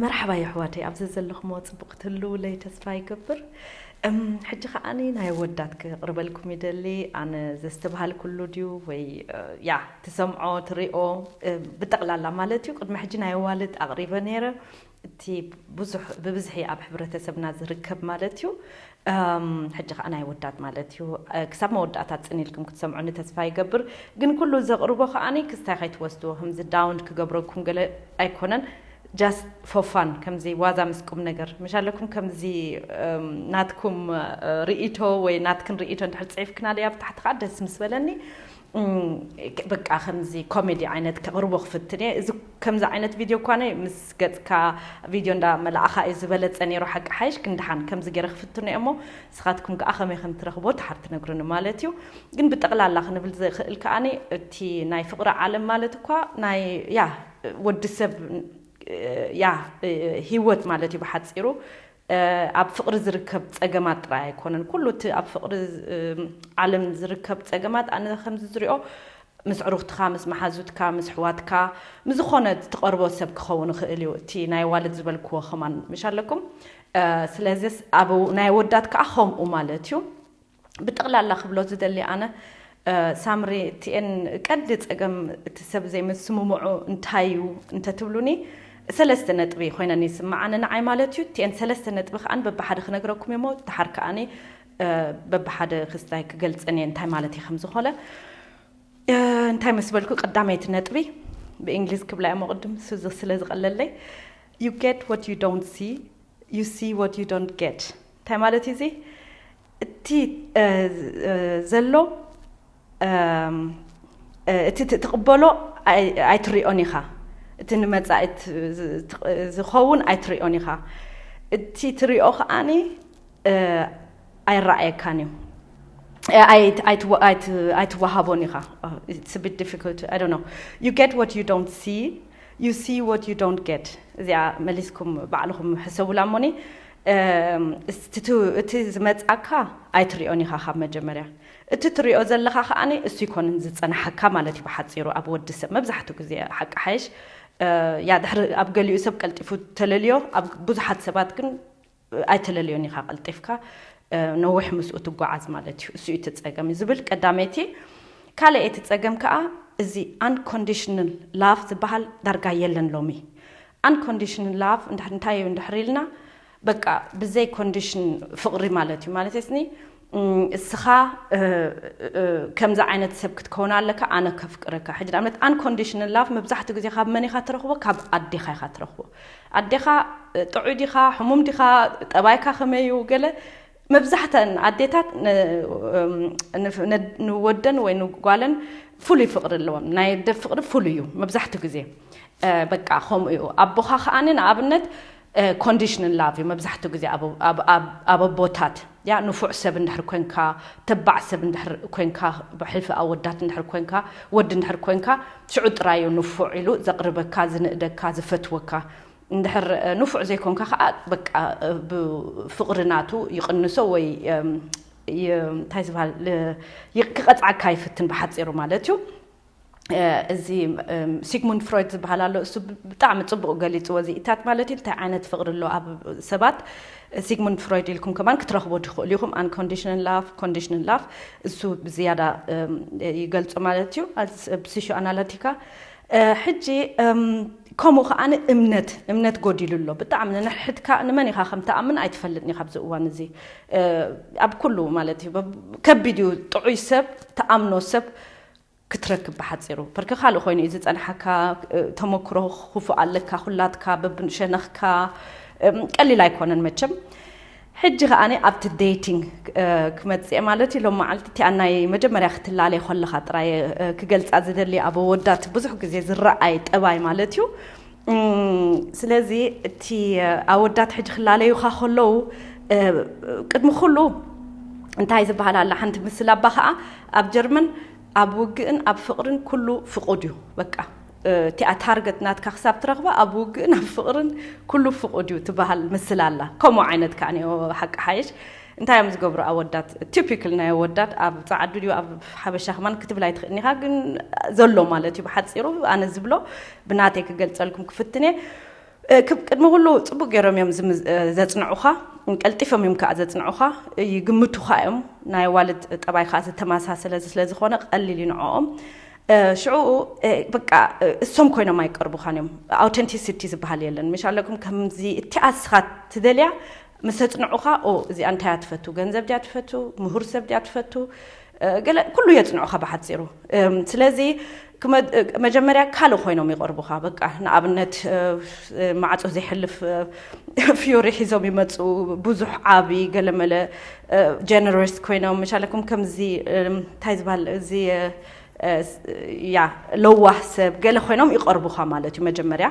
መርሓባ የሕዋተይ፣ ኣብዚ ዘለኹሞ ጽቡቕ ክትህልውለይ ተስፋ ይገብር። እም፣ ሕጂ ከዓኒ ናይ ወዳት ክቕርበልኩም ይደሊ። ኣነ ዘስተብሃል ኩሉ ድዩ ወይ፣ እ፣ ያ፣ ትሰምዖ፣ ትሪኦ፣ እ፣ ብጠቕላላ ማለት እዩ። ቅድሚ ሕጂ ናይ ኣዋልድ ኣቕሪበ ነይረ። እቲ ብዙሕ፣ ብብዝሒ ኣብ ሕብረተሰብና ዝርከብ ማለት እዩ። እም፣ ሕጂ ከኣ ናይ ወዳት ማለት እዩ። እ፣ ክሳብ መወዳእታ ጽን ኢልኩም ክትሰምዑኒ ተስፋ ይገብር። ግን ኩሉ ዘቕርቦ ከዓኒ ክስታይ ከይትወስድዎ፣ ከምዚ ዳውን ክገብረኩም ገለ ኣይኮነን። Just for fun፣ ከምዚ ዋዛ ምስ ቁም ነገር። ምሽ ኣለኩም ከምዚ፣ እም፣ ናትኩም፣ እ፣ ርእይቶ ወይ ናትክን ርእይቶ እንድሕር ጽሒፍክናለይ ኣብ ታሕቲ ከኣ ደስ ምስ በለኒ። እም፣ በቃ ከምዚ ኮሜዲ ዓይነት ከቕርቦ ክፍትን እየ። እዚ ከምዚ ዓይነት ቪድዮ እኳ ናይ ምስ ገጽካ ቪድዮ እንዳ መላእኻ እዩ ዝበለጸ ነይሩ። ሓቂ ሓይሽ ክንድሓን ከምዚ ገይረ ክፍትኖ እየ እሞ፣ ንስኻትኩም ከኣ ከመይ ከም ትረኽቦ ድሓር ትነግሩኒ ማለት እዩ። ግን ብጠቕላላ ክንብል ዝኽእል ከኣኒ፣ እቲ ናይ ፍቕሪ ዓለም ማለት እኳ ናይ፣ ያ፣ ወዲ ሰብ፣ ያ፣ ህይወት ማለት እዩ ብሓጺሩ። ኣብ ፍቕሪ ዝርከብ ጸገማት ጥራይ ኣይኮነን። ኩሉ እቲ ኣብ ፍቕሪ፣ ዓለም ዝርከብ ጸገማት ኣነ ከምዚ ዝሪኦ ምስ ዕሩኽትኻ፣ ምስ መሓዙትካ፣ ምስ ኣሕዋትካ፣ ምስ ዝኾነ ትቐርቦ ሰብ ክኸውን ይኽእል እዩ። እቲ ናይ ዋልድ ዝበልክዎ ከማን ምሽ ኣለኩም። እ፣ ስለዚስ ኣብ ናይ ወዳት ከኣ ከምኡ ማለት እዩ። ብጠቕላላ ክብሎ ዝደሊ ኣነ፣ እ፣ ሳምሪ፣ እቲኤን ቀንዲ ጸገም እቲ ሰብ ዘይምስምምዑ እንታይ እዩ እንተትብሉኒ፣ ሰለስተ ነጥቢ ኮይነን ይስምዓኒ ንዓይ ማለት እዩ። እቲኤን ሰለስተ ነጥቢ ከኣን በብሓደ ክነግረኩም እየ እሞ፣ ድሓር ከኣኒ፣ እ፣ በብሓደ ክስታይ ክገልጸን እየ እንታይ ማለት እዩ ከም ዝኾነ። እ፣ እንታይ ምስ በልኩ፣ ቀዳመይቲ ነጥቢ ብእንግሊዝ ክብላ እየ እሞ ቅድም ስ-፣ ስለ ዝቐለለይ፣ you get what you don't see, you see what you don't get። እንታይ ማለት እዩ እዚ? እቲ፣ እ፣ እ፣ ዘሎ፣ እም፣ እ፣ እቲ ት-፣ ትቕበሎ ኣይ-፣ ኣይትሪኦን ኢኻ። እቲ ንመጻኢ ት-፣ ዝ-፣ ት-፣ ዝኸውን ኣይትሪኦን ኢኻ። እቲ ትሪኦ ከኣኒ፣ እ፣ ኣይረኣየካን እዩ። እ፣ ኣይት-፣ ኣይትወ-፣ ኣይት-፣ ኣይትወሃቦን ኢኻ። Oh, it's a bit difficult. I don't know. You get what you don't see. You see what you don't get. እዚኣ መሊስኩም ባዕልኹም ሕሰቡላ እሞኒ። እም፣ እስቲ ቱ-፣ እቲ ዝመጻካ ኣይትሪኦን ኢኻ ካብ መጀመርያ። እቲ ትሪኦ ዘለኻ ከኣኒ እሱ ይኮንን ዝጸናሓካ ማለት እዩ ብሓጺሩ ኣብ ወዲ ሰብ። መብዛሕትኡ ግዜ ሓቂ ሓይሽ፣ እ፣ ያ ድሕሪ ኣብ ገሊኡ ሰብ ቀልጢፉ ተለልዮ፣ ኣብ ብዙሓት ሰባት ግን ኣይተለልዮን ኢኻ ቀልጢፍካ፣ እ፣ ነዊሕ ምስኡ ትጓዓዝ ማለት እዩ። እሱ እዩ እቲ ጸገም ዝብል ቀዳመይቲ። ካልኣይቲ ጸገም ከኣ እዚ unconditional love ዝበሃል ዳርጋ የለን ሎሚ። Unconditional love እንድሕ-፣ እንታይ እዩ እንድሕር ኢልና፣ በቃ ብዘይ ኮንዲሽን ፍቕሪ ማለት እዩ። ማለት ስኒ፣ እም፣ እስኻ፣ እ፣ እ፣ ከምዚ ዓይነት ሰብ ክትከውን ኣለካ፣ ኣነ ከፍቅረካ። ሕጂ ንኣብነት unconditional love መብዛሕትኡ ግዜ ካብ መን ኢኻ ትረኽቦ? ካብ ኣዴኻ ኢኻ ትረኽቦ። ኣዴኻ፣ እ፣ ጥዑይ ዲኻ፣ ሕሙም ዲኻ፣ ጠባይካ ከመይ እዩ፣ ገለ መብዛሕተን ኣዴታት ን-፣ እም፣ ንፍ-፣ ን-፣ ንወደን ወይ ንጓለን ፍሉይ ፍቕሪ ኣለወን። ናይ ኣደ ፍቕሪ ፍሉይ እዩ መብዛሕትኡ ግዜ። እ፣ በቃ ከምኡ እዩ። ኣቦኻ ከኣኒ ንኣብነት፣ እ፣ ኮንዲሽናል ላቭ እዩ መብዛሕትኡ ግዜ ኣብ፣ ኣብ፣ ኣብ፣ ኣብ ኣቦታት። ያ ንፉዕ ሰብ እንድሕር ኮንካ፣ ተባዕ ሰብ እንድሕር ኮንካ፣ ብሕልፊ ኣወዳት እንድሕር ኮንካ፣ ወዲ እንድሕር ኮንካ፣ ሽዑ ጥራይ እዩ ንፉዕ ኢሉ ዘቕርበካ፣ ዝንእደካ፣ ዝፈትወካ። እንድሕር፣ እ፣ ንፉዕ ዘይኮንካ ከኣ በቃ፣ እ፣ ብፍቕሪ ናቱ ይቕንሶ ወይ፣ እም፣ ይ-፣ እንታይ ዝበሃል፣ ል-፣ ይ-፣ ክቐጽዓካ ይፍትን ብሓጺሩ ማለት እዩ። እ፣ እዚ፣ እም፣ ሲግሙንድ ፍሮይድ ዝበሃል ኣሎ። እሱ ብ-፣ ብጣዕሚ ጽቡቕ ገሊጽዎ። እዚ ኢታት ማለት እዩ፣ እንታይ ዓይነት ፍቕሪ ኣሎ ኣብ ሰባት። ሲግሙንድ ፍሮይድ ኢልኩም ከማን ክትረኽቦ ትኽእሉ ኢኹም። Unconditional love, conditional love፣ እሱ ብዝያዳ፣ እም፣ ይገልጾ ማለት እዩ። ኣብ ስ-፣ ኣብ ሲሾ ኣናላቲካ። እ፣ ሕጂ፣ እም፣ ከምኡ ከኣ እምነት፣ እምነት ጎዲሉ ኣሎ። ብጣዕሚ ንንሕድካ ንመን ኢኻ ከም ትኣምን ኣይትፈልጥን ኢኻ ኣብዚ እዋን እዚ። እ፣ ኣብ ኩሉ ማለት እዩ። በብ-፣ ከቢድ እዩ። ጥዑይ ሰብ፣ ትኣምኖ ሰብ፣ ክትረክብ ብሓጺሩ። ብርክ ካልእ ኮይኑ እዩ ዝጸንሓካ፣ እ፣ ተመክሮ ክፉእ ኣለካ፣ ኩላትካ በብሸነኽካ፣ እም፣ ቀሊል ኣይኮነን መቸም። ሕጂ ከኣ ኣብቲ ዴቲንግ፣ እ፣ ክመጽእ ማለት እዩ። ሎም መዓልቲ እቲኣ ናይ መጀመርያ ክትላለይ ከለኻ ጥራይ፣ እ፣ ክገልጻ ዝደሊ ኣብ ወዳት ብዙሕ ግዜ ዝረኣይ ጠባይ ማለት እዩ። እም፣ ስለዚ እቲ፣ እ፣ ኣወዳት ሕጂ ክላለዩኻ ከለዉ፣ እ፣ ቅድሚ ኩሉ እንታይ ዝበሃል ኣላ ሓንቲ ምስል ኣባ ኸኣ ኣብ ጀርመን ኣብ ውግእን ኣብ ፍቕርን ኩሉ ፍቑድ እዩ። በቃ፣ እ፣ እቲኣ ታርገት ናትካ ክሳብ ትረኽባ ኣብ ውግእን ኣብ ፍቕርን ኩሉ ፍቑድ እዩ ትበሃል ምስል ኣላ። ከምኡ ዓይነት ከኣ እኒኦ ሓቂ ሓይሽ። እንታይ እዮም ዝገብሩ ኣወዳት? ቲፒካል ናይ ኣወዳት ኣብ ጸዓዱ ድዩ ኣብ ሓበሻ ከማን ክትብል ኣይትኽእልን ኢኻ፣ ግን ዘሎ ማለት እዩ ብሓጺሩ። ኣነ ዝብሎ ብናተይ ክገልጸልኩም ክፍትን እየ። ቅድሚ ኩሉ ጽቡቅ ገይሮም እዮም ዘጽንዑኻ። ቀልጢፎም እዮም ከዓ ዘጽንዑኻ። ይግምቱኻ እዮም። ናይ ዋልድ ጠባይ ከዓ ዝተመሳሰለ ስለዝኾነ ቀሊል እዩ ንዕኦም። ሽዑ በቃ እሶም ኮይኖም ኣይቀርቡኻን እዮም። ኣውተንቲሲቲ ዝበሃል የለን። ምሽ ኣለኩም ከምዚ እቲኣ እስኻ ትደልያ ምስ ኣጽንዑኻ፣ ኦ እዚኣ እንታይ እያ ትፈቱ፣ ገንዘብ ድያ ትፈቱ፣ ምሁር ሰብ ድያ ትፈቱ፣ ገለ ኩሉ የጽንዑኻ ብሓጺሩ። ስለዚ መጀመርያ ካልእ ኮይኖም ይቐርቡኻ። በቃ ንኣብነት ማዕጾ ዘይሕልፍ ፍዮሪ ሒዞም ይመጹ። ብዙሕ ዓቢ ገለመለ ጀነረስ ኮይኖም፣ ምሻለኩም ከምዚ እንታይ ዝበሃል እዚ ያ ለዋህ ሰብ ገለ ኮይኖም ይቐርቡኻ ማለት እዩ። መጀመርያ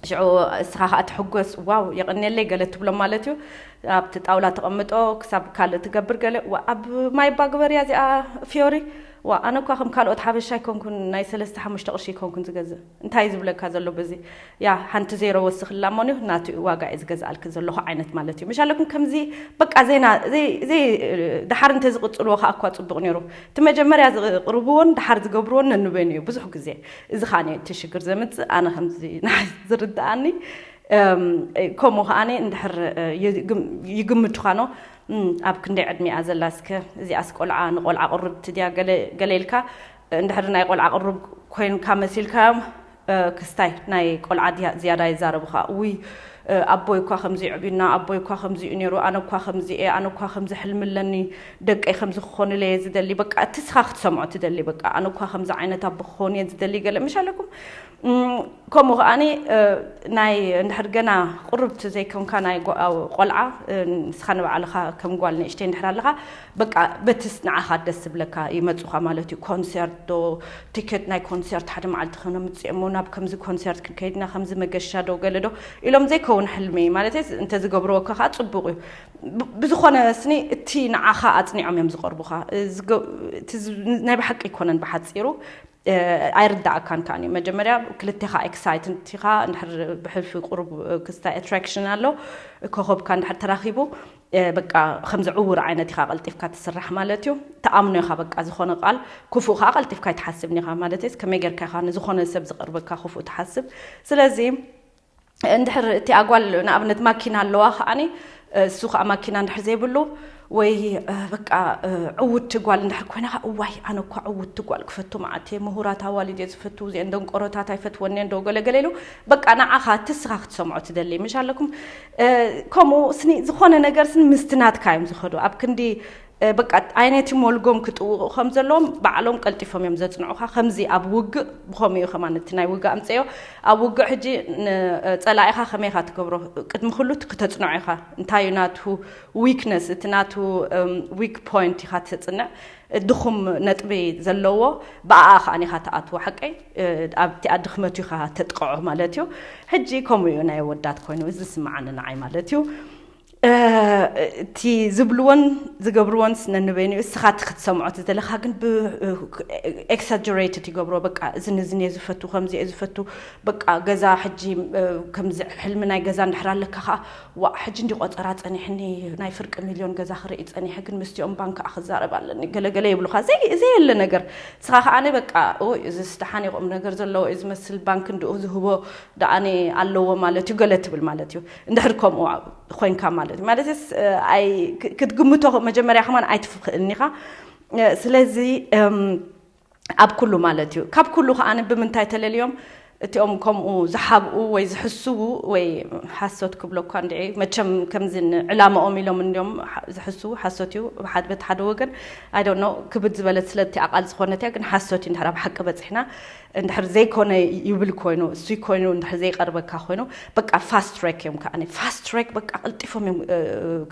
ሽዑ እስኻ ከዓ ትሕጎስ፣ ዋው የቐንየለይ ገለ ትብሎም ማለት እዩ። ኣብቲ ጣውላ ተቐምጦ ክሳብ ካልእ ትገብር ገለ። ኣብ ማይ ባግበርያ እዚኣ ፍዮሪ፣ ዋ ኣነ እኳ ከም ካልኦት ሓበሻ ኣይኮንኩን፣ ናይ ሰለስተ ሓሙሽተ ቅርሺ ኣይኮንኩን ዝገዝእ። እንታይ ዝብለካ ዘሎ በዚ? ያ ሓንቲ ዜሮ ወስኽላ እሞኒ ናቱ ዋጋ እየ ዝገዝኣልክ ዘለኹ ዓይነት ማለት እዩ። ምሻለኩም ከምዚ በቃ ዜና ደሓር እንተዝቕፅልዎ ከዓ እኳ ፅቡቕ ነይሩ። እቲ መጀመርያ ዝቕርብዎን ደሓር ዝገብርዎን ነንበይኑ እዩ ብዙሕ ግዜ። እዚ ከዓ እቲ ሽግር ዘምፅእ ኣነ ከምዚ ንዓይ ዝርድኣኒ። ከምኡ ከዓ እንድሕር ይግምቱኻ ኖ፣ ኣብ ክንደይ ዕድሚኣ ዘላ እስከ፣ እዚኣስ ቆልዓ ንቆልዓ ቅርብቲ ድያ ገለ ኢልካ። እንድሕር ናይ ቆልዓ ቅሩብ ኮይንካ መሲልካዮም ክስታይ ናይ ቆልዓ ዝያዳ ይዛረቡኻ። ውይ ኣቦይ እኳ ከምዚ ይዕብዩና፣ ኣቦይ እኳ ከምዚ እዩ ነይሩ፣ ኣነ እኳ ከምዚ እየ፣ ኣነ እኳ ከምዚ ሕልሚ ኣለኒ፣ ደቀይ ከምዚ ክኾኑለየ ዝደሊ። በቃ እቲ ስኻ ክትሰምዖ ትደሊ። በቃ ኣነ እኳ ከምዚ ዓይነት ኣቦ ክኸውን እየ ዝደሊ ገለ ምሽ ኣለኩም። ከምኡ ከዓኒ ናይ እንድሕር ገና ቁርብቲ ዘይኮንካ ናይ ቆልዓ ንስኻ ንባዕልኻ ከም ጓል ንእሽተይ እንድሕር ኣለኻ በቃ በትስ ንዓኻ ደስ ዝብለካ ይመፁኻ ማለት እዩ። ኮንሰርት ዶ ቲኬት ናይ ኮንሰርት ሓደ መዓልቲ ከነምፅእሞ ናብ ከምዚ ኮንሰርት ክንከይድና ከምዚ መገሻ ዶ ገለ ዶ ኢሎም ዘይከውን ሕልሚ ማለት እንተዝገብርወካ ከዓ ፅቡቅ እዩ። ብዝኾነ ስኒ እቲ ንዓኻ ኣፅኒዖም እዮም ዝቐርቡኻ። ናይ ብሓቂ ኣይኮነን ብሓፂሩ ኣይርዳእካን ከኣ እዩ። መጀመርያ ክልቴኻ ኤክሳይትድ ኢኻ፣ እንድሕር ብሕልፊ ቁሩብ ክስታይ ኣትራክሽን ኣሎ፣ ኮኸብካ እንድሕር ተራኺቡ በቃ ከምዚ ዕውር ዓይነት ኢኻ ቀልጢፍካ ትስራሕ ማለት እዩ። ተኣምኖ ኢኻ በቃ ዝኾነ ቃል ክፉእ ከዓ ቀልጢፍካ ኣይትሓስብን ኢኻ ማለት እዩ። ከመይ ጌርካ ኢኻ ንዝኾነ ሰብ ዝቐርበካ ክፉእ ትሓስብ? ስለዚ እንድሕር እቲ ኣጓል ንኣብነት ማኪና ኣለዋ ከዓኒ እሱ ከዓ ማኪና እንድሕር ዘይብሉ ወይ በቃ ዕውቲ ጓል እንድሕር ኮይና ከዓ እዋይ ኣነ እኳ ዕውቲ ጓል ክፈቱ መዓት እየ፣ ምሁራት ኣዋልድ እየ ዝፈቱ፣ እዚአን ደንቆሮታት ኣይፈትወን እየን ዶ ገለገለ ኢሉ በቃ ንዓኻ እቲ እስኻ ክትሰምዖ ትደሊ ምሽ ኣለኩም። ከምኡ ስኒ ዝኾነ ነገር ስኒ ምስቲ ናትካ እዮም ዝኸዱ ኣብ ክንዲ በቃ ዓይነት ሞልጎም ክጥውቑ ከም ዘለዎም ባዕሎም ቀልጢፎም እዮም ዘጽንዑኻ። ከምዚ ኣብ ውግእ ብኸምኡ እዩ ከማን እቲ ናይ ውግእ ኣምፅዮ ኣብ ውግእ ሕጂ ንፀላኢኻ ከመይ ኢኻ ትገብሮ? ቅድሚ ኩሉ እቲ ክተጽንዖ ኢኻ። እንታይ እዩ ናቱ ዊክነስ፣ እቲ ናቱ ዊክ ፖይንት ኢኻ ተጽንዕ። ድኹም ነጥቢ ዘለዎ ብኣኣ ከኣ ኢኻ ትኣትዎ። ሓቀይ ኣብቲ ኣድኽመቱ ኢኻ ተጥቅዖ ማለት እዩ። ሕጂ ከምኡ እዩ ናይ ወዳት ኮይኑ እዚ ዝስምዓኒ ንዓይ ማለት እዩ። እቲ ዝብልዎን ዝገብርዎን ስነንበይኑ እስኻ እቲ ክትሰምዖ እቲ ዘለኻ ግን ኤክሳጀሬትድ ይገብሮ። በቃ እዚ ንዝን እየ ዝፈቱ ከምዚ እየ ዝፈቱ በቃ ገዛ ሕጂ ከምዚ ሕልሚ ናይ ገዛ እንድሕር ኣለካ ከዓ ዋእ ሕጂ እንዲ ቆፀራ ፀኒሕኒ ናይ ፍርቂ ሚልዮን ገዛ ክርኢ ፀኒሐ ግን ምስቲኦም ባንክ ክዛረብ ኣለኒ ገለገለ ይብሉካ። ዘየለ ነገር እስኻ ከዓ በቃ እዚ ስደሓን ይቁም ነገር ዘለዎ እዩ ዝመስል ባንክ እንድኡ ዝህቦ ደኣኒ ኣለዎ ማለት እዩ ገለ ትብል ማለት እዩ። እንድሕር ከምኡ ኮይንካ ማለት እዩ። ማለትስ ክትግምቶ መጀመርያ ከማን ኣይትኽእልን ኢኻ። ስለዚ ኣብ ኩሉ ማለት እዩ። ካብ ኩሉ ከዓ ብምንታይ ተለልዮም እቲኦም ከምኡ ዝሓብኡ ወይ ዝሕስቡ ወይ ሓሶት ክብሎ እኳ እንድዒ መቸም ከምዚ ዕላማኦም ኢሎም እንዲዮም ዝሕስቡ ሓሶት እዩ። በቲ ሓደ ወገን ኣይ ዶንት ኖ ክብድ ዝበለት ስለቲ ኣቃል ዝኾነት እያ ግን ሓሶት እዩ። እንድሕር ኣብ ሓቂ በፂሕና እንድሕር ዘይኮነ ይብል ኮይኑ እሱ ኮይኑ እንድሕር ዘይቀርበካ ኮይኑ በቃ ፋስት ትራክ እዮም። ከዓ ፋስት ትራክ በቃ ቀልጢፎም እዮም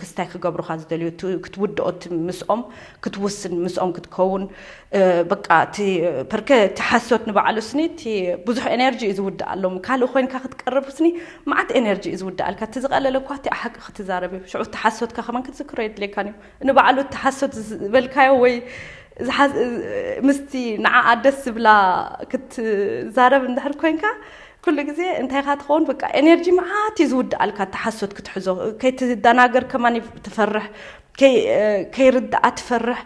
ክስታይ ክገብሩካ ዝደልዩ ክትውድኦ ምስኦም ክትውስን ምስኦም ክትከውን በቃ እቲ ፐርከ እቲ ሓሶት ንባዕሉ ስኒ እቲ ብዙሕ ኤነርጂ እዩ ዝውድእ ኣሎም። ካልእ ኮይንካ ክትቀርብ ስኒ መዓት ኤነርጂ እዩ ዝውድኣልካ። እቲ ዝቐለለ እኳ እቲ ሓቂ ክትዛረብ እዩ። ሽዑ እቲ ሓሶትካ ከማን ክትዝክሮ የድልየካን እዩ። ንባዕሉ እቲ ሓሶት ዝበልካዮ ወይ ምስቲ ንዓኣ ደስ ዝብላ ክትዛረብ እንድሕር ኮይንካ ኩሉ ግዜ እንታይ ኢኻ ትኸውን በቃ ኤነርጂ መዓት እዩ ዝውድኣልካ። እቲ ሓሶት ክትሕዞ ከይትደናገር ከማን ትፈርሕ፣ ከይርድኣ ትፈርሕ።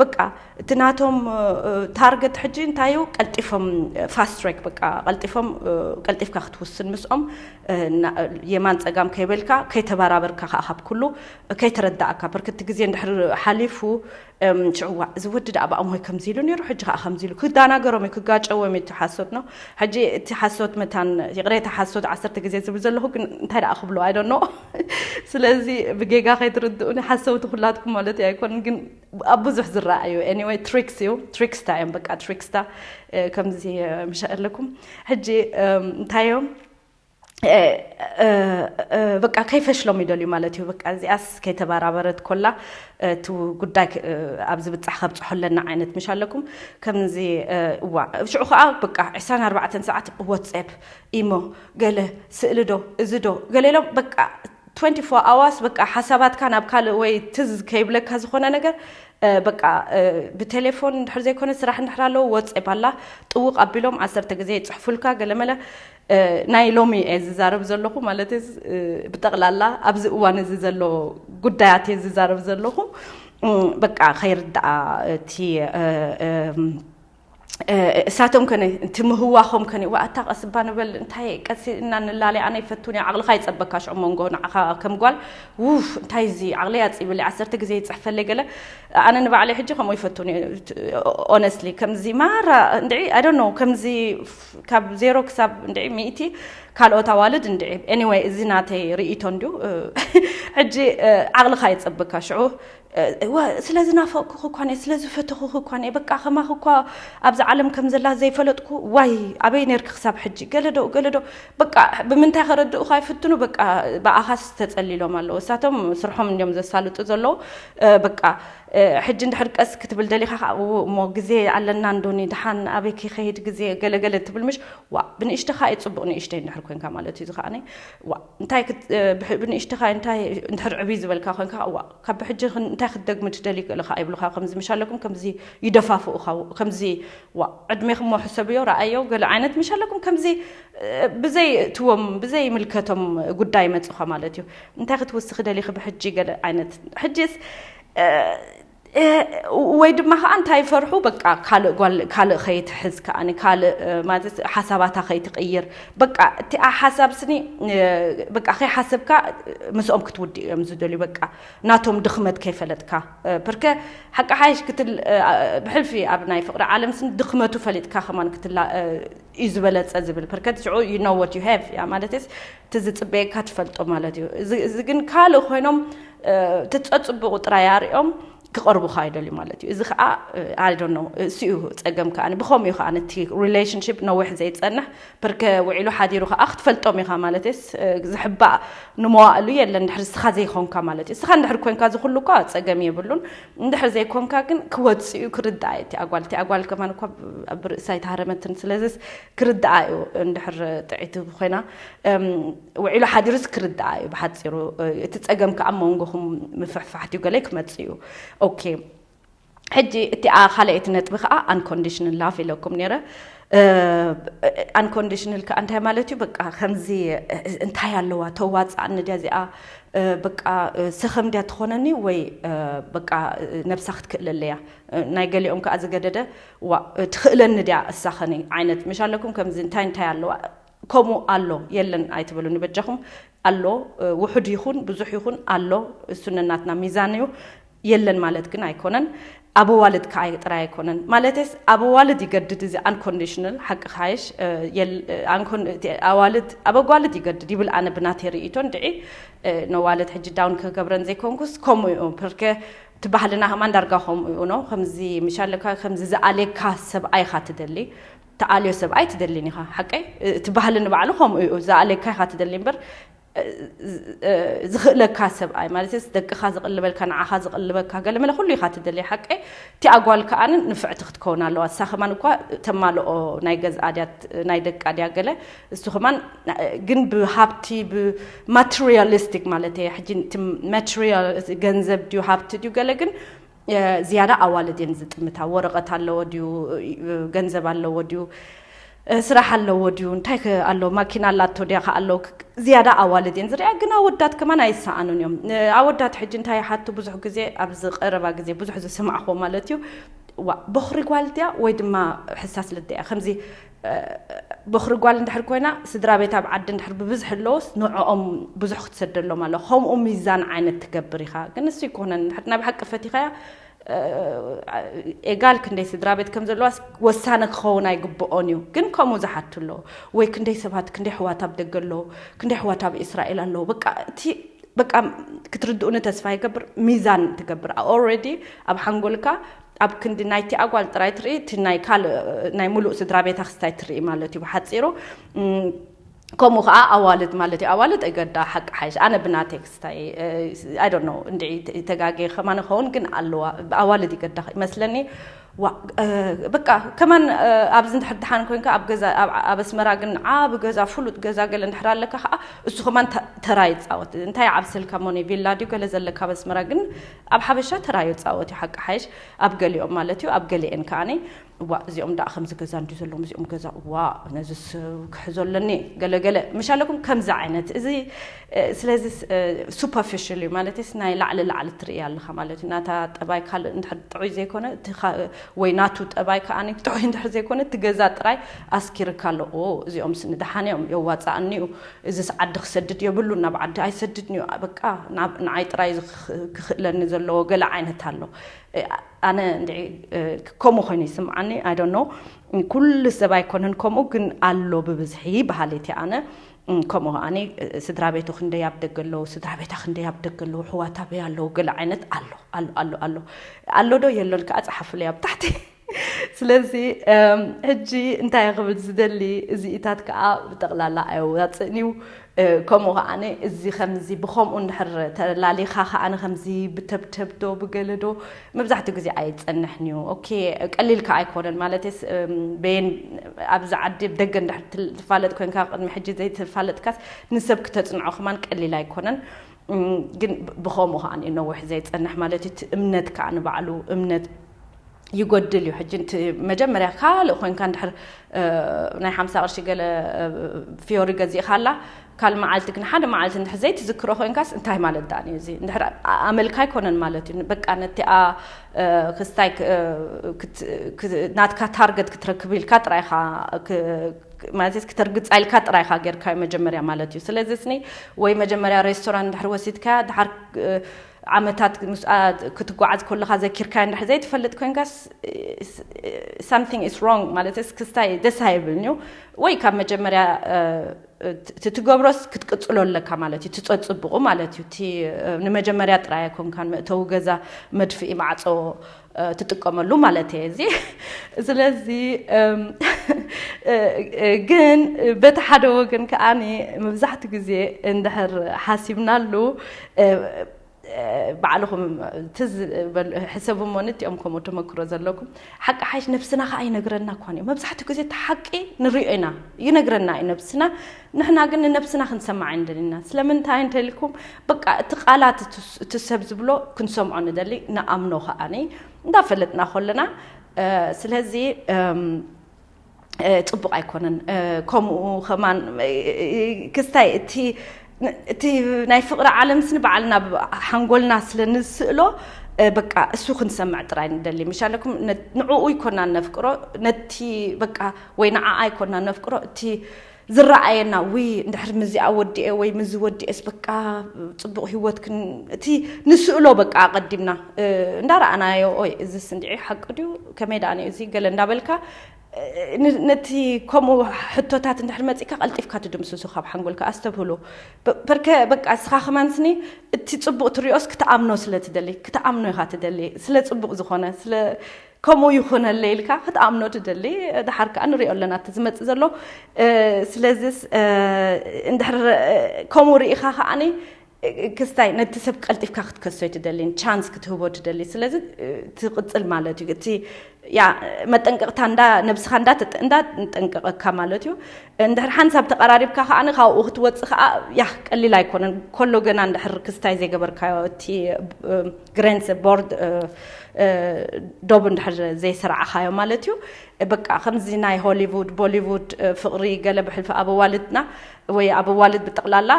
በቃ እቲ ናቶም ታርገት ሕጂ እንታይ እዩ? ቀልጢፎም፣ ፋስት ትራክ፣ በቃ ቀልጢፎም፣ ቀልጢፍካ ክትውስን ምስኦም፣ የማን ጸጋም ከይበልካ፣ ከይተባራበርካ ከኣ ካብ ኩሉ ከይተረዳእካ፣ ብርክቲ ግዜ እንድሕር ሓሊፉ፣ ሽዕዋ እዚ ወዲ ደኣ ብኣሞይ ከምዚ ኢሉ ነይሩ፣ ሕጂ ከኣ ከምዚ ኢሉ ክዳናገሮም እዩ፣ ክጋጨዎም እዩ። እቲ ሓሶት ነው። ሕጂ እቲ ሓሶት መታን ይቕሬታ ሓሶት ዓሰርተ ግዜ ዝብል ዘለኹ ግን እንታይ ደኣ ክብሎ ኣይደኖ። ስለዚ ብጌጋ ከይትርድኡኒ፣ ሓሰውቲ ኩላትኩም ማለት ኣይኮን ግን ኣብ ብዙሕ ዝረኣዩ። Anyway ትሪክስ እዩ፣ ትሪክስታ እዮም፣ በቃ ትሪክስታ። ከምዚ ምሻ ኣለኩም። ሕጂ እንታይ እዮም? በቃ ከይፈሽሎም ይደልዩ ማለት እዩ። በቃ እዚኣስ ከይተባራበረት ኮላ እቲ ጉዳይ ኣብ ዝብጻሕ ከብጽሖ ኣለና ዓይነት ምሽ ኣለኩም። ከምዚ እዋ ሽዑ ከዓ በቃ ዕስራን ኣርባዕተን ሰዓት ዋትስኣፕ፣ ኢሞ፣ ገለ ስእሊ ዶ እዚ ዶ ገለ ኢሎም በቃ ትወንቲ ፎር ኣዋርስ በቃ ሓሳባትካ ናብ ካልእ ወይ ትዝ ከይብለካ ዝኾነ ነገር በቃ ብቴሌፎን እንድሕር ዘይኮነ ስራሕ እንድሕር ኣለዎ ዋትስኣፕ ኣላ ጥውቕ ኣቢሎም ዓሰርተ ግዜ ይፅሕፉልካ ገለመለ። ናይ ሎሚ እየ ዝዛረብ ዘለኹ ማለት ብጠቕላላ ኣብዚ እዋን እዚ ዘሎ ጉዳያት እየ ዝዛረብ ዘለኹ። በቃ ከይርዳኣ እቲ እሳቶም ከነ እቲ ምህዋኾም ከነ ዋ ኣታ ቀስባ ንበል እንታይ ቀሲ እና ንላለ ኣነ ይፈቱን ዓቕልኻ ይጸበካ ሽዑ መንጎ ንዓኻ ከም ጓል ውፍ እንታይ እዚ ዓቕለይ ኣጽብለ ዓሰርተ ግዜ ይጽሕፈለይ ገለ ኣነ ንባዕለይ ሕጂ ከምኡ ይፈቱን ኦነስትሊ ከምዚ ማራ እንድዒ ኣይ ዶንት ኖ ከምዚ ካብ ዜሮ ክሳብ እንድዒ ሚእቲ ካልኦት ኣዋልድ እንድዒ ኤኒወይ እዚ ናተይ ርእይቶ እንድዩ ሕጂ ዓቕልኻ ይጸበካ ሽዑ ስለ ዝናፈቅኩኺ እኳ እየ ስለ ዝፈተኹኺ እኳ እየ በቃ ከማኺ እኳ ኣብዚ ዓለም ከም ዘላ ዘይፈለጥኩ ዋይ ኣበይ ነርኪ ክሳብ ሕጂ ገለዶ ገለዶ በቃ ብምንታይ ከረድኡኻ ይፍትኑ በቃ ብኣኻስ ተፀሊሎም ኣለዉ እሳቶም ስርሖም እንዲዮም ዘሳልጡ ዘለዉ በቃ ሕጂ እንድሕር ቀስ ክትብል ደሊኻ ከዓ እሞ ግዜ ኣለና እንዶኒ ድሓን ኣበይ ከይኸይድ ግዜ ገለገለ ትብል ምሽ ዋ ብንእሽተኻ እዩ ፅቡቅ ንእሽተይ እንድሕር ኮንካ ማለት እዩ ዝኸዓነ ዋ እንታይ ብንእሽተኻ እንታይ እንድሕር ዕብይ ዝበልካ ኮንካ ዋ ካብ ብሕጂ እንታይ ክትደግሚ ትደሊ ገለ ከዓ ይብሉኻ ከምዚ ምሽ ኣለኩም ከምዚ ይደፋፍኡኻ ከምዚ ዋ ዕድሜኹም ሕሰብዮ ረኣዮ ገለ ዓይነት ምሽ ኣለኩም ከምዚ ብዘይ እትዎም ብዘይ ምልከቶም ጉዳይ መፅኻ ማለት እዩ እንታይ ክትውስኺ ደሊኺ ብሕጂ ገለ ዓይነት ሕጂስ ወይ ድማ ከዓ እንታይ ይፈርሑ በቃ ካልእ ጓል ካልእ ከይትሕዝ ከዓ ካልእ ማለት ሓሳባታ ከይትቅይር በቃ እቲኣ ሓሳብ ስኒ በቃ ከይሓሰብካ ምስኦም ክትውድእ እዮም ዝደልዩ በቃ ናቶም ድኽመት ከይፈለጥካ ፕርከ ሓቂ ሓይሽ ክትል ብሕልፊ ኣብ ናይ ፍቅሪ ዓለም ስኒ ድኽመቱ ፈሊጥካ ከማን ክትላ እዩ ዝበለፀ ዝብል ፕርከ ሽዑ you know what you have ያ ማለትስ እቲ ዝፅበየካ ትፈልጦ ማለት እዩ እዚ ግን ካልእ ኮይኖም ትፀፅብቑ ጥራይ ኣርእዮም ክቐርቡኻ ይደልዩ ማለት እዩ እዚ ከዓ ኣይዶኖ እሱ እዩ ፀገም ከዓ ብኸምኡ እዩ ከዓ ነቲ ሪሌሽንሽፕ ነዊሕ ዘይፀንሕ ብርከ ውዒሉ ሓዲሩ ከዓ ክትፈልጦም ኢኻ ማለት ስ ዝሕባእ ንመዋእሉ የለን ድሕር ስኻ ዘይኮንካ ማለት እዩ ስኻ እንድሕር ኮንካ ዝኩሉ እኳ ፀገም የብሉን እንድሕር ዘይኮንካ ግን ክወፅኡ ክርዳእ እቲ ኣጓል እቲ ኣጓል ከማን እኳ ኣብ ርእሳ ኣይተሃረመትን ስለዚስ ክርዳኣ እዩ እንድሕር ጥዒቲ ኮይና ውዒሉ ሓዲሩስ ክርዳኣ እዩ ብሓፂሩ እቲ ፀገም ከዓ መንጎኹም ምፍሕፋሕት እዩ ገለ ክመፅ እዩ ኦኬ ሕጂ እቲኣ ካልኣይቲ ነጥቢ ከዓ unconditional love ኢለኩም ነረ unconditional ከዓ እንታይ ማለት እዩ በቃ ከምዚ እንታይ ኣለዋ ተዋፅኣኒ ድያ እዚኣ በቃ ሰኸም ድያ ትኾነኒ ወይ በቃ ነብሳ ክትክእለለያ ናይ ገሊኦም ከዓ ዝገደደ ዋ ትኽእለኒ ድያ እሳኸኒ ዓይነት ምሽ ኣለኩም ከምዚ እንታይ እንታይ ኣለዋ ከምኡ ኣሎ የለን ኣይትበሉኒ በጃኹም ኣሎ ውሑድ ይኹን ብዙሕ ይኹን ኣሎ እሱ ነናትና ሚዛን እዩ የለን ማለት ግን ኣይኮነን ኣብ ኣዋልድ ከዓይ ጥራይ ኣይኮነን ማለትስ ኣብ ኣዋልድ ይገድድ እዚ unconditional ሓቂ ካይሽ ኣዋልድ ኣብ ኣጓልድ ይገድድ ይብል ኣነ ብናተይ ርእይቶ እንድዒ ነዋልድ ሕጂ ዳውን ክገብረን ዘይኮንኩስ ከምኡ እዩ ፕርከ እቲ ባህልና ከማን ዳርጋ ከምኡ እዩ ኖ ከምዚ ምሻለካ ከምዚ ዝኣልየካ ሰብኣይ ኢኻ ትደሊ ተኣልዮ ሰብኣይ ትደሊን ኢኻ ሓቀይ እቲ ባህሊ ንባዕሉ ከምኡ እዩ ዝኣልየካ ኢኻ ትደሊ እምበር ዝኽእለካ ሰብኣይ ማለት ደቅኻ ዝቕልበልካ ንዓኻ ዝቕልበካ ገለመለ ኩሉ ኢኻ ትደሊ ሓቀይ እቲ ኣጓል ከኣን ንፍዕቲ ክትከውን ኣለዋ እሳ ከማን እኳ ተማልኦ ናይ ገዝኣ ድያ ናይ ደቃ ድያ ገለ እሱ ከማን ግን ብሃብቲ ብማቴሪያሊስቲክ ማለት እየ ሕጂ እቲ ማቴሪያል ገንዘብ ድዩ ሃብቲ ድዩ ገለ ግን ዝያዳ ኣዋልድ እየን ዝጥምታ ወረቐት ኣለዎ ድዩ ገንዘብ ኣለዎ ድዩ ስራሕ ኣለዎ ድዩ እንታይ ኣሎ ማኪና ኣላቶ ድያ ከ ኣሎ። ዝያዳ ኣዋልድ እየን ዝሪኣ ግን ኣወዳት ከማን ኣይሰኣኑን እዮም። ኣወዳት ሕጂ እንታይ ይሓቱ ብዙሕ ግዜ ኣብዚ ቀረባ ግዜ ብዙሕ ዝሰማዕኹዎ ማለት እዩ። ዋ በኽሪ ጓል ድያ ወይ ድማ ሕሳስ ልደ እያ ከምዚ በኽሪ ጓል እንድሕር ኮይና ስድራ ቤት ኣብ ዓዲ እንድሕር ብብዝሒ ኣለዎስ ንዕኦም ብዙሕ ክትሰደሎም ኣሎ። ከምኡ ሚዛን ዓይነት ትገብር ኢኻ ግን እሱ ይኮነን እንድሕር ናይ ብሓቂ ፈቲኻያ ኤጋል ክንደይ ስድራ ቤት ከም ዘለዋስ ወሳነ ክኸውን ኣይግብኦን እዩ። ግን ከምኡ ዝሓቱ ኣለዉ ወይ ክንደይ ሰባት ክንደይ ኣሕዋት ኣብ ደገ ኣለዉ ክንደይ ኣሕዋት ኣብ እስራኤል ኣለዉ በቃ እቲ በቃ ክትርድኡኒ ተስፋ ይገብር። ሚዛን ትገብር already ኣብ ሓንጎልካ ኣብ ክንዲ ናይቲ ኣጓል ጥራይ ትርኢ እቲ ናይ ካልእ ናይ ሙሉእ ስድራ ቤታ ክስታይ ትርኢ ማለት እዩ ብሓፂሩ። ከምኡ ከዓ ኣዋልድ ማለት እዩ ኣዋልድ እገዳ ሓቂ ሓይሽ ኣነ ብናተይ ክስታይ I don't know እንድዒ ተጋጌ ከማን ኸውን ግን ኣለዋ ኣዋልድ ይገዳ ይመስለኒ። በቃ ከማን ኣብዚ እንድሕር ድሓን ኮይንካ ኣብ ገዛ ኣብ ኣስመራ ግን ዓብ ገዛ ፍሉጥ ገዛ ገለ እንድሕር ኣለካ ከዓ እሱ ከማን ተራ ይፃወት። እንታይ ዓብ ስልካ ሞኒ ቪላ ድዩ ገለ ዘለካ ኣብ ኣስመራ ግን ኣብ ሓበሻ ተራ ይፃወት እዩ ሓቂ ሓይሽ ኣብ ገሊኦም ማለት እዩ ኣብ ገሊኤን ከዓኒ እዋ እዚኦም ደኣ ከምዚ ገዛ እንዲ ዘለዎም እዚኦም ገዛ እዋ ነዚስ ክሕዞ ኣለኒ ገለገለ ምሽ ኣለኩም ከምዚ ዓይነት እዚ ስለዚ superficial እዩ ማለት ናይ ላዕሊ ላዕሊ ትርኢ ኣለኻ ማለት እዩ ናታ ጠባይ ካልእ እንድሕር ጥዑይ ዘይኮነ ወይ ናቱ ጠባይ ከዓ ጥዑይ እንድሕር ዘይኮነ እቲ ገዛ ጥራይ ኣስኪርካ ኣሎ እዚኦም ንድሓን እዮም የዋፃእኒ እዩ እዚስ ዓዲ ክሰድድ የብሉ ናብ ዓዲ ኣይሰድድን እዩ በቃ ንዓይ ጥራይ ክኽእለኒ ዘለዎ ገለ ዓይነት ኣሎ ኣነ እንድዒ ከምኡ ኮይኑ ይስምዓኒ I don't know ኩሉ ሰብ ኣይኮነን ከምኡ ግን ኣሎ ብብዝሒ በሃሊት እየ ኣነ ከምኡ ከዓኒ ስድራ ቤቱ ክንደይ ኣብ ደገ ኣለዉ ስድራ ቤታ ክንደይ ኣብ ደገ ኣለዉ ሕዋት ኣበይ ኣለዉ ገለ ዓይነት ኣሎ ኣሎ ኣሎ ኣሎ ኣሎ ዶ የሎን ከዓ ፀሓፉለይ ኣብ ታሕቲ ስለዚ ሕጂ እንታይ ክብል ዝደሊ እዚኢታት ከዓ ብጠቕላላ ኣየዋፅእን እዩ ከምኡ ከዓኒ እዚ ከምዚ ብከምኡ እንድሕር ተላሊኻ ከዓኒ ከምዚ ብተብተብዶ ብገለዶ መብዛሕትኡ ግዜ ኣይፀንሕን እዩ ኦኬ ቀሊል ከዓ ኣይኮነን ማለት በየን ኣብዚ ዓዲ ደገ እንድሕር ትፋለጥ ኮይንካ ቅድሚ ሕጂ ዘይተፋለጥካስ ንሰብ ክተፅንዖ ከማን ቀሊል ኣይኮነን ግን ብከምኡ ከዓ ነዊሕ ዘይፀንሕ ማለት እዩ እምነት ከዓ ንባዕሉ እምነት ይጎድል እዩ ሕጂ መጀመርያ ካልእ ኮይንካ እንድሕር ናይ ሓምሳ ቅርሺ ገለ ፊዮሪ ገዚእካ ኣላ ካል መዓልቲ ግን ሓደ መዓልቲ እንድሕር ዘይትዝክሮ ኮይንካስ እንታይ ማለት ዳኣ እዩ እዚ እንድሕር ኣመልካ ኣይኮነን ማለት እዩ በቃ ነቲኣ ክስታይ ናትካ ታርገት ክትረክብ ኢልካ ጥራይካ ማለት ክተርግፃ ኢልካ ጥራይካ ጌርካዮ መጀመርያ ማለት እዩ ስለዚ ስኒ ወይ መጀመርያ ሬስቶራንት እንድሕር ወሲድካያ ድሓር ዓመታት ክትጓዓዝ ከለካ ዘኪርካዮ እንድሕር ዘይትፈልጥ ኮይንካስ something is wrong ማለት ክስታይ ደስ ኣይብልን እዩ ወይ ካብ መጀመርያ ትትገብሮስ ክትቅፅሎ ኣለካ ማለት እዩ ትፀፅብቑ ማለት እዩ እቲ ንመጀመርያ ጥራይ ኣይኮንካን መእተዊ ገዛ መድፍኢ ማዕፆ ትጥቀመሉ ማለት እየ እዚ ስለዚ ግን በቲ ሓደ ወገን ከዓኒ መብዛሕትኡ ግዜ እንድሕር ሓሲብናሉ ባዕልኹም ትዝ ሕሰቡ እሞ ንቲኦም ከምኡ ተመክሮ ዘለኩም ሓቂ ሓይሽ ነብስና ከዓ ይነግረና እኳ እዩ መብዛሕትኡ ግዜ እቲ ሓቂ ንሪኦ ኢና ይነግረና እዩ ነብስና ንሕና ግን ንነብስና ክንሰማዕ እንደሊና ስለምንታይ እንተልኩም በቃ እቲ ቃላት እቲ ሰብ ዝብሎ ክንሰምዖ ንደሊ ንኣምኖ ከዓኒ እንዳፈለጥና ከለና ስለዚ ፅቡቕ ኣይኮነን ከምኡ ከማን ክስታይ እቲ እቲ ናይ ፍቕሪ ዓለምስ ንባዕልና ሓንጎልና ስለ ንስእሎ በቃ እሱ ክንሰምዕ ጥራይ ንደሊ ምሻለኩም ንዕኡ ይኮና ነፍቅሮ ነቲ በቃ ወይ ንዓ ኣይኮና ነፍቅሮ እቲ ዝረኣየና ውይ እንድሕር ምዚኣ ወዲኤ ወይ ምዚ ወዲኤስ በቃ ፅቡቕ ህይወት እቲ ንስእሎ በቃ ኣቐዲምና እንዳረኣናዮ ኦይ እዚስ እንድዒ ሓቂ ድዩ ከመይ ደኣ እዚ ገለ እንዳበልካ ነቲ ከምኡ ሕቶታት እንድሕር መፂእካ ቀልጢፍካ ትድምስሱ ካብ ሓንጎልካ ኣስተብህሎ በርከ በቃ እስኻ ከማን ስኒ እቲ ፅቡቕ ትሪኦስ ክትኣምኖ ስለ ትደሊ ክትኣምኖ ኢኻ ትደሊ ስለ ፅቡቕ ዝኾነ ስለ ከምኡ ይኹነለ ኢልካ ክትኣምኖ ትደሊ ድሓር ከዓ ንሪኦ ኣለና እቲ ዝመፅእ ዘሎ ስለዚስ እንድሕር ከምኡ ርኢኻ ከዓኒ ክስታይ ነቲ ሰብ ቀልጢፍካ ክትከሶ ትደሊን ቻንስ ክትህቦ ትደሊ ስለዚ ትቕፅል ማለት እዩ እቲ ያ መጠንቀቕታ እንዳ ነብስኻ እንዳ ተጠ- እንዳ ጠንቀቐካ ማለት እዩ። እንድሕር ሓንሳብ ተቐራሪብካ ከኣ ካብኡ ክትወጽእ ከኣ ያ ቀሊል ኣይኮነን። ኮሎ ገና እንድሕር ክስታይ ዘይገበርካዮ እቲ ግሬንስ ቦርድ ዶብ እንድሕር ዘይሰራዕኻዮ ማለት እዩ። በቃ ከምዚ ናይ ሆሊውድ ቦሊውድ ፍቕሪ ገለ ብሕልፊ ኣብ ኣዋልድና ወይ ኣብ ኣዋልድ ብጠቕላላ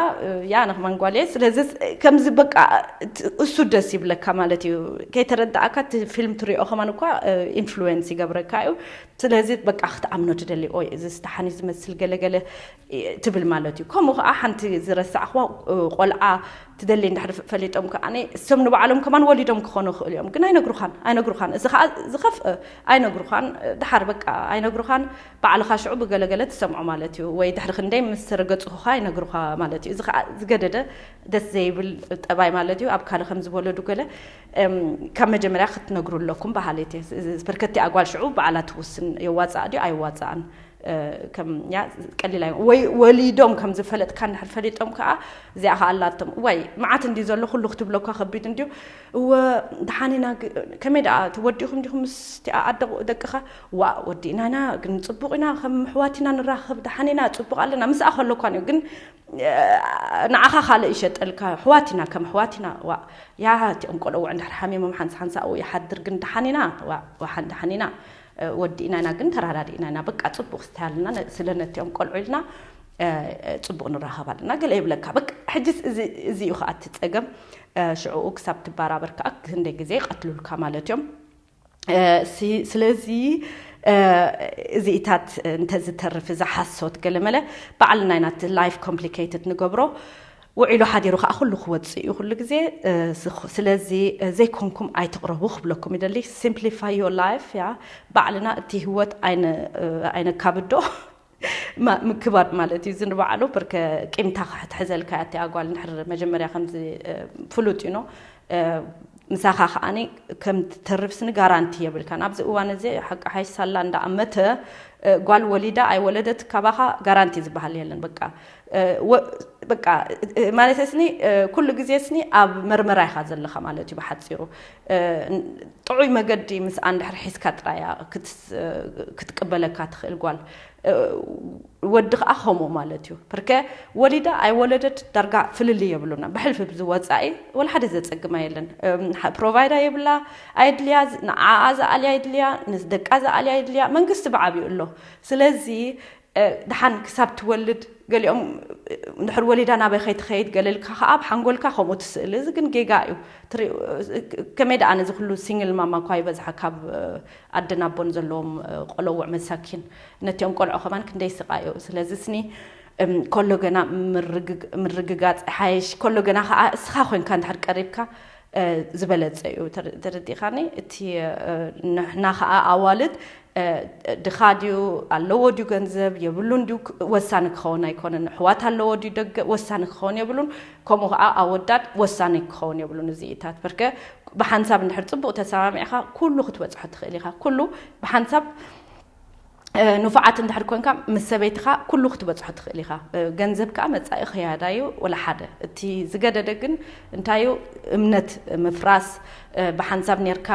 ያ ንክማን ጓል እየ። ስለዚ ከምዚ በቃ እሱ ደስ ይብለካ ማለት እዩ። ከይተረዳእካ እቲ ፊልም ትሪኦ ከማን እኳ ኢንፍሉዌንስ ይገብረካ እዩ። ስለዚ በቃ ክትኣምኖ ትደሊ ኦይ እዚ ስደሓኒ ዝመስል ገለገለ ትብል ማለት እዩ። ከምኡ ከዓ ሓንቲ ዝረሳዕክዋ ቆልዓ ትደሊ እንድሕር ፈሊጦም ከዓ እሶም ንባዕሎም ከማን ወሊዶም ክኾኑ ይኽእሉ እዮም፣ ግን ኣይነግሩኻን ኣይነግሩኻን። እዚ ከዓ ዝኸፍእ ኣይነግሩኻን፣ ድሓር በቃ ኣይነግሩኻን። ባዕልኻ ሽዑ ብገለገለ ትሰምዖ ማለት እዩ። ወይ ድሕሪ ክንደይ ምስ ረገጽኹኻ ይነግሩኻ ማለት እዩ። እዚ ከዓ ዝገደደ ደስ ዘይብል ጠባይ ማለት እዩ። ኣብ ካልእ ከም ዝበለዱ ገለ ካብ መጀመርያ ክትነግሩ ኣለኩም በሃሊት እየ። በርከቲ ኣጓል ሽዑ በዓላ ትውስን የዋፅኣ ድዩ ኣይዋፅኣን። ከም ያ ቀሊል ኣይ ወይ ወሊዶም ከም ዝፈለጥካ እንድሕር ፈሊጦም ከዓ እዚኣ ከዓ ኣላቶም ወይ መዓት እንዲ ዘሎ ኩሉ ክትብለኳ ከቢድ እንዲዩ። እወ ደሓን ኢና። ከመይ ደኣ ትወዲኹም ዲኹም ምስ ደቅኻ? ዋ ወዲእና ኢና ግን ፅቡቕ ኢና ከም ኣሕዋት ኢና ንራኸብ ደሓን ኢና ፅቡቕ ኣለና ምስኣ ከለኳን እዩ ግን ንዓኻ ካልእ ይሸጠልካ። ኣሕዋት ኢና ከም ኣሕዋት ኢና። ዋ ያ እቲኦም ቆልዑ እንድሕር ሓሚሞም ሓንሳ ሓንሳ ኣብኡ ይሓድር ግን ደሓን ኢና። ዋ ዋሓን ደሓን ኢና። ወዲእና ኢና ግን ተራዳዲእና ኢና በቃ ፅቡቕ ስታይልና ስለ ነቲኦም ቆልዑ ኢልና ፅቡቕ ንራኸብ ኣለና ገለ ይብለካ። በቃ ሕጅስ እዚ እዩ ከዓ እቲ ፀገም። ሽዕኡ ክሳብ ትባራበር ከዓ ክንደይ ግዜ ይቐትሉልካ ማለት እዮም። ስለዚ እዚኢታት እንተዝተርፍ እዛ ሓሶት ገለመለ ባዕልና ኢና እቲ ላይፍ ኮምፕሊኬትድ ንገብሮ። ውዒሉ ሓዲሩ ከዓ ኩሉ ክወፅእ እዩ ኩሉ ግዜ። ስለዚ ዘይኮንኩም ኣይትቕረቡ ክብለኩም ይደሊ። Simplify your life። ያ ባዕልና እቲ ህይወት ኣይነካብዶ። ምክባድ ማለት እዩ እዚ ንባዕሉ ብርከ ቂምታ ክትሕዘልካ እያ እቲኣ ጓል እንድሕር መጀመርያ ከምዚ ፍሉጥ እዩ ኖ። ምሳኻ ከዓኒ ከም ትተርፍስኒ ጋራንቲ የብልካን ኣብዚ እዋን እዚ ሓቂ ሓይሽ ሳላ እንዳኣመተ ጓል ወሊዳ ኣይወለደት ካባኻ ጋራንቲ ዝበሃል የለን። በቃ በቃ ማለት ስኒ ኩሉ ግዜ ስኒ ኣብ መርመራ ኢኻ ዘለኻ ማለት እዩ ብሓፂሩ። ጥዑይ መገዲ ምስኣ እንድሕር ሒዝካ ጥራያ ክትቅበለካ ትኽእል ጓል። ወዲ ከዓ ከምኡ ማለት እዩ። ብርከ ወሊዳ ኣይወለደት ዳርጋ ፍልልይ የብሉና ብሕልፊ ብዝወፃኢ ወላ ሓደ ዘፀግማ የለን። ፕሮቫይዳ የብላ። ኣየድልያ ንዓኣ ዝኣልያ የድልያ ንደቃ ዝኣልያ የድልያ መንግስቲ ብዓብዩ ኣሎ። ስለዚ ደሓን ክሳብ ትወልድ ገሊኦም እንድሕር ወሊዳ ናበይ ከይትኸይድ ገለልካ ከዓ ኣብ ሓንጎልካ ከምኡ ትስእል እዚ ግን ጌጋ እዩ። ከመይ ደኣ ነዚ ኩሉ ሲንግል ማማ እኳ ይበዝሓ ካብ ኣደን ኣቦን ዘለዎም ቆለውዕ መሳኪን ነቲኦም ቆልዑ ከማን ክንደይ ስቃ እዩ። ስለዚ ስኒ ኮሎ ገና ምርግጋፅ ሓይሽ ኮሎ ገና ከዓ እስኻ ኮይንካ እንድሕር ቀሪብካ ዝበለፀ እዩ። ተረዲኻኒ? እቲ ንሕና ከዓ ኣዋልድ ድኻ ድዩ ኣለዎ ድዩ ገንዘብ የብሉን ድዩ ወሳኒ ክኸውን ኣይኮነን። ኣሕዋት ኣለዎ ድዩ ደገ ወሳኒ ክኸውን የብሉን። ከምኡ ከዓ ኣወዳት ወሳኒ ክኸውን የብሉን። እዚኢታት በርከ ብሓንሳብ እንድሕር ፅቡቕ ተሰማሚዕኻ ኩሉ ክትበፅሖ ትኽእል ኢኻ። ኩሉ ብሓንሳብ ንፉዓት እንድሕር ኮንካ ምስ ሰበይትኻ ኩሉ ክትበፅሖ ትኽእል ኢኻ። ገንዘብ ከዓ መፃኢ ክያዳ እዩ ወላ ሓደ። እቲ ዝገደደ ግን እንታይ እዩ እምነት ምፍራስ። ብሓንሳብ ኔርካ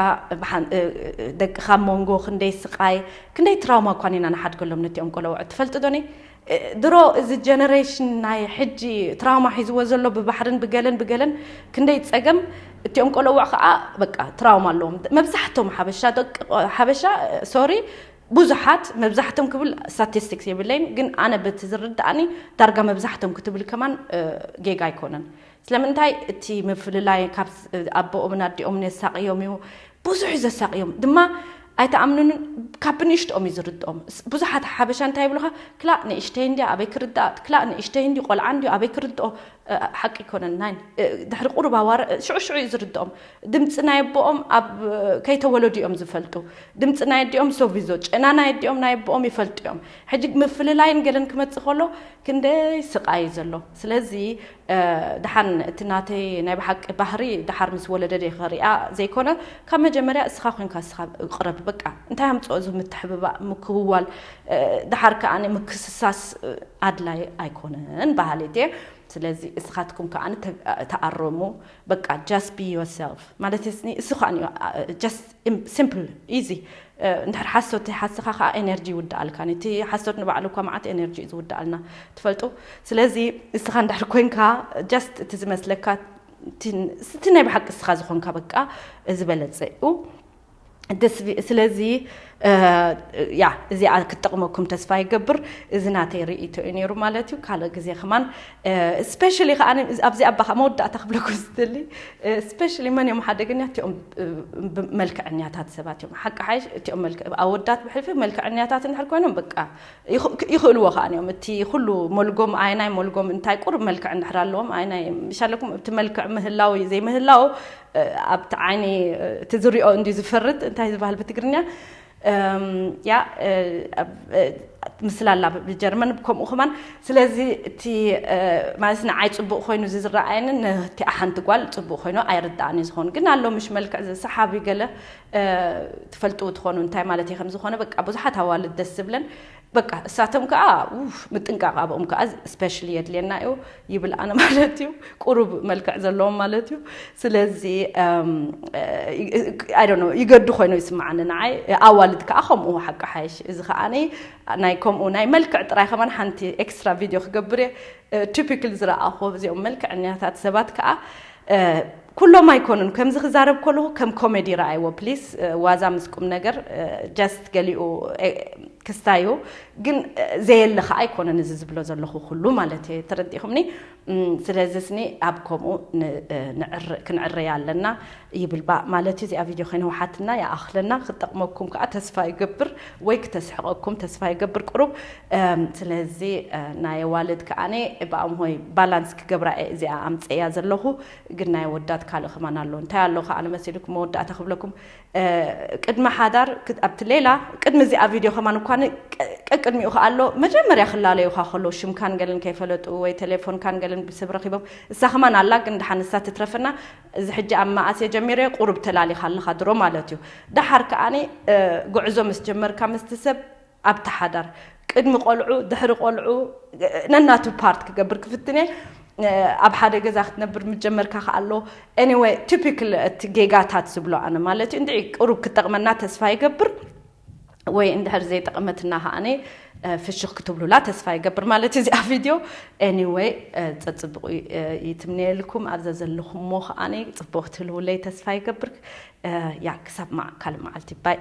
ደቅኻ መንጎ ክንደይ ስቃይ ክንደይ ትራውማ እኳን ኢና ንሓድገሎም ነቲኦም ቆለውዕ ትፈልጥ ዶኒ? ድሮ እዚ ጀነሬሽን ናይ ሕጂ ትራውማ ሒዝዎ ዘሎ ብባሕርን ብገለን ብገለን ክንደይ ፀገም። እቲኦም ቆለውዕ ከዓ በቃ ትራውማ ኣለዎም መብዛሕቶም ሓበሻ ደቂ ሓበሻ ሶሪ ብዙሓት መብዛሕቶም ክብል ስታቲስቲክስ የብለይን ግን ኣነ በቲ ዝርዳእኒ ዳርጋ መብዛሕቶም ክትብል ከማን ጌጋ ኣይኮነን። ስለምንታይ እቲ ምፍልላይ ካብ ኣቦኦምን ኣዲኦምን የሳቅዮም እዩ። ብዙሕ እዩ ዘሳቅዮም ድማ ኣይተኣምኑንን። ካብ ብንእሽትኦም እዩ ዝርድኦም። ብዙሓት ሓበሻ እንታይ ይብሉካ ክላእ ንእሽተይ እንድያ ኣበይ ክርዳእ ክላእ ንእሽተይ እንዲ ቆልዓ እንዲ ኣበይ ክርድኦ። ሓቂ ይኮነን ናይ ድሕሪ ቁሩብ ኣዋርዕ ሽዑ ሽዑ እዩ ዝርድኦም። ድምፂ ናይ ኣቦኦም ኣብ ከይተወለዱ እዮም ዝፈልጡ። ድምፂ ናይ ኣዲኦም ሶቪዞ ጨና ናይ ኣዲኦም ናይ ኣቦኦም ይፈልጡ እዮም። ሕጂ ምፍልላይን ገለን ክመፅእ ከሎ ክንደይ ስቃይ እዩ ዘሎ። ስለዚ ደሓን እቲ ናተይ ናይ ብሓቂ ባህሪ ደሓር ምስ ወለደ ደ ከሪኣ ዘይኮነ ካብ መጀመርያ እስኻ ኮንካ እስኻ ቅረብ በቃ እንታይ ኣምፅኦ እዚ ምትሕብባእ ምክውዋል። ደሓር ከዓ ምክስሳስ ኣድላይ ኣይኮነን በሃሊት እየ። ስለዚ እስኻትኩም ከዓ ተኣረሙ። በቃ just be yourself ማለት ስኒ እሱ ከዓ just simple easy። እንድሕር ሓሶት ተይሓስኻ ከዓ ኤነርጂ ይውድኣልካ። እቲ ሓሶት ንባዕሉ እኳ መዓት ኤነርጂ እዩ ዝውድኣልና ትፈልጡ። ስለዚ እስኻ እንድሕር ኮንካ just እቲ ዝመስለካ እቲ ናይ ብሓቂ እስኻ ዝኾንካ በቃ ዝበለፀ እዩ። ስለዚ ያ እዚኣ ክትጠቕመኩም ተስፋ ይገብር። እዚ ናተይ ርእይቶ እዩ ነይሩ ማለት እዩ። ካልእ ግዜ ከማን ስፔሻሊ ከዓ ኣብዚ ኣባኻ መወዳእታ ክብለኩም ዝደሊ ስፔሻሊ መን እዮም ሓደገኛ እቲኦም መልክዐኛታት ሰባት እዮም። ሓቂ ሓይሽ እቲኦም ኣወዳት ብሕልፊ መልክዐኛታት እንድሕር ኮይኖም በቃ ይኽእልዎ ከዓ እዮም። እቲ ኩሉ መልጎም ኣይናይ መልጎም እንታይ ቁሩብ መልክዕ እንድሕር ኣለዎም ኣይናይ ምሻለኩም እቲ መልክዕ ምህላው ዘይምህላው ኣብቲ ዓይኒ እቲ ዝሪኦ እንዲ ዝፈርድ እንታይ ዝበሃል ብትግርኛ ያ ምስላ ኣላ ብጀርመን ከምኡ ከማን። ስለዚ እቲ ማለት ንዓይ ፅቡቅ ኮይኑ እዚ ዝረኣየኒ ነቲ ሓንቲ ጓል ፅቡቅ ኮይኑ ኣይርዳእኒ ዝኾኑ ግን ኣሎ ምሽ መልክዕ ሰሓቢ ገለ ትፈልጡ ትኾኑ እንታይ ማለት ከም ዝኾነ በቃ ብዙሓት ኣዋልድ ደስ ዝብለን በቃ እሳቶም ከዓ ምጥንቃቕ ኣብኦም ከዓ ስፔሻሊ የድልየና እዩ ይብል ኣነ ማለት እዩ። ቁሩብ መልክዕ ዘለዎም ማለት እዩ። ስለዚ ይገዱ ኮይኑ ይስማዓኒ ንዓይ። ኣዋልድ ከዓ ከምኡ ሓቂ ሓይሽ እዚ ከዓ ናይ ከምኡ ናይ መልክዕ ጥራይ ከማን ሓንቲ ኤክስትራ ቪድዮ ክገብር እየ። ቲፒክል ዝረኣኹ እዚኦም መልክዐኛታት ሰባት ከዓ ኩሎም ኣይኮኑን። ከምዚ ክዛረብ ከለኹ ከም ኮሜዲ ረኣይዎ ፕሊስ። ዋዛ ምስ ቁም ነገር ጀስት ገሊኡ ክስታዩ ግን ዘየለ ከዓ ኣይኮነን እዚ ዝብሎ ዘለኹ ኩሉ ማለት እየ። ተረዲኹምኒ? ስለዚ ስኒ ኣብ ከምኡ ክንዕረያ ኣለና ይብል ባ ማለት እዩ። እዚኣ ቪድዮ ከይነውሓትና ይኣኽለና። ክጠቕመኩም ከዓ ተስፋ ይገብር ወይ ክተስሕቐኩም ተስፋ ይገብር ቁሩብ። ስለዚ ናይ ኣዋልድ ከዓኒ ብኣምሆይ ባላንስ ክገብራ እየ እዚኣ ኣምፀያ ዘለኹ። ግን ናይ ኣወዳት ካልእ ከማን ኣሎ። እንታይ ኣሎ ከዓ ንመሲልኩም መወዳእታ ክብለኩም ቅድሚ ሓዳር ኣብቲ ሌላ ቅድሚ እዚኣ ቪድዮ ከማን እኳ ቀቅድሚኡ ከኣሎ መጀመርያ ክላለዩካ ከሎ ሽምካን ገልን ከይፈለጡ ወይ ቴሌፎንካን ገልን ብስብ ረኪቦም እሳ ከማን ኣላ ግን ድሓን እሳ ትትረፍና። እዚ ሕጂ ኣብ መኣስ እየ ጀሚረ ቁሩብ ተላሊካ ኣለካ ድሮ ማለት እዩ። ደሓር ከኣኒ ጉዕዞ ምስ ጀመርካ ምስቲ ሰብ ኣብቲ ሓዳር ቅድሚ ቆልዑ ድሕሪ ቆልዑ ነናቱ ፓርት ክገብር ክፍትነ። ኣብ ሓደ ገዛ ክትነብር ምጀመርካ ከኣሎ anyway ቲፒክል እቲ ጌጋታት ዝብሎ ኣነ ማለት እዩ። እንድዒ ቅሩብ ክጠቕመና ተስፋ ይገብር ወይ እንድሕር ዘይጠቕመትና ከኣነ ፍሽኽ ክትብሉላ ተስፋ ይገብር ማለት እዩ። እዚኣ ቪድዮ anyway ፀፅብቑ ይትምነየልኩም ኣብዛ ዘለኹሞ ከኣነ ፅቡቕ ክትህልውለይ ተስፋ ይገብር። ያ ክሳብ ካልእ መዓልቲ ባይ።